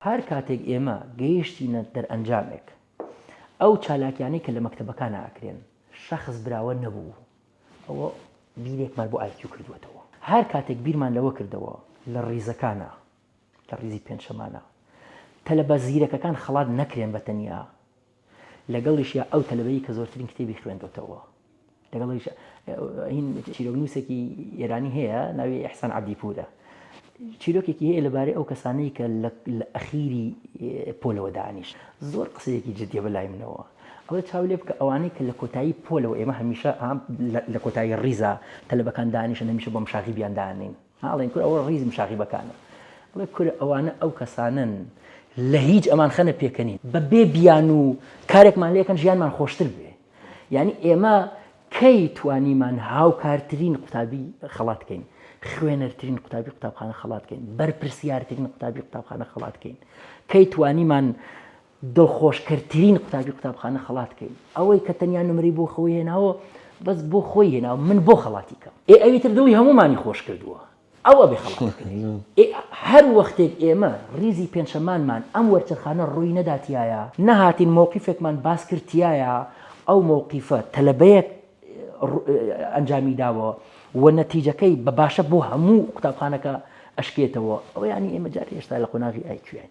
هەر کاتێک ئێمە گەیشتینە دەرئەنجامێک ئەو چالاکیانەی کە لە مەکتەبەکانا ئەکرێن شەخس براوە نەبوو ئەوە بیرێکمان بۆ ئایکیو کردووەتەوە. هەر کاتێک بیرمان لەوە کردەوە لە ڕیزەکانا لە ڕیزی پێنجشەمانا تەلەبە زیرەکەکان خەڵات نەکرێن بە تەنیا لەگەڵیشیا ئەو تەلەبەی کە زۆرترین کتێبی خوێندۆتەوە لەگەڵیش هین چیرۆکنووسێکی ئێرانی هەیە ناوی ئیحسان عەبدیپوورە چیرۆکێکی هەیە لەبارەی ئەو کەسانەی کە لە ئەخیری پۆلەوە دانیشت زۆر قسەیەکی جدیە بەلای منەوە ئەڵێ چاو لێ بکە ئەوانەی کە لە کۆتایی پۆلەوە ئێمە هەمیشە لە کۆتایی ڕیزا تەلەبەکان دانیشن هەمیشە بە مشاغیبیان دانین ئەڵێن کورە ئەوە ڕیزی مشاغیبەکانە ئەڵێ کورە ئەوانە ئەو کەسانەن لە هیچ ئەمان خەنە پێکەنین بە بێ بیانوو کارێکمان لێکەن ژیانمان خۆشتر بێ یعنی ئێمە کەی توانیمان هاوکارترین قوتابی خەڵات کەین خوێنەرترین قوتابی قوتابخانە خەڵات کەین بەرپرسیارترین قوتابی قوتابخانە خەڵات کەین کەی توانیمان دڵخۆشکەرترین قوتابی قوتابخانە خەڵات کەین ئەوەی کە تەنیا نمرەی بۆ خۆی هێناوە بەس بۆ خۆی هێناوە من بۆ خەڵاتی کەم ئێ ئەوی تر دڵی هەمومانی خۆش کردووە ئەو ئەبێ خەڵات بکرێت ئێ هەر وەختێک ئێمە ڕیزی پێنجشەمانمان ئەم وەرچەرخانە ڕووی نەدا تیایا نەهاتین مەوقیفێکمان باس کرد تیایا ئەو مەوقیفە تەلەبەیەک ئەنجامی داوە و نەتیجەکەی بە باشە بۆ هەموو قوتابخانەکە ئەشکێتەوە ئەوە یانی ئێمە جارێ هێشتا لە قۆناغی ئایکیوین.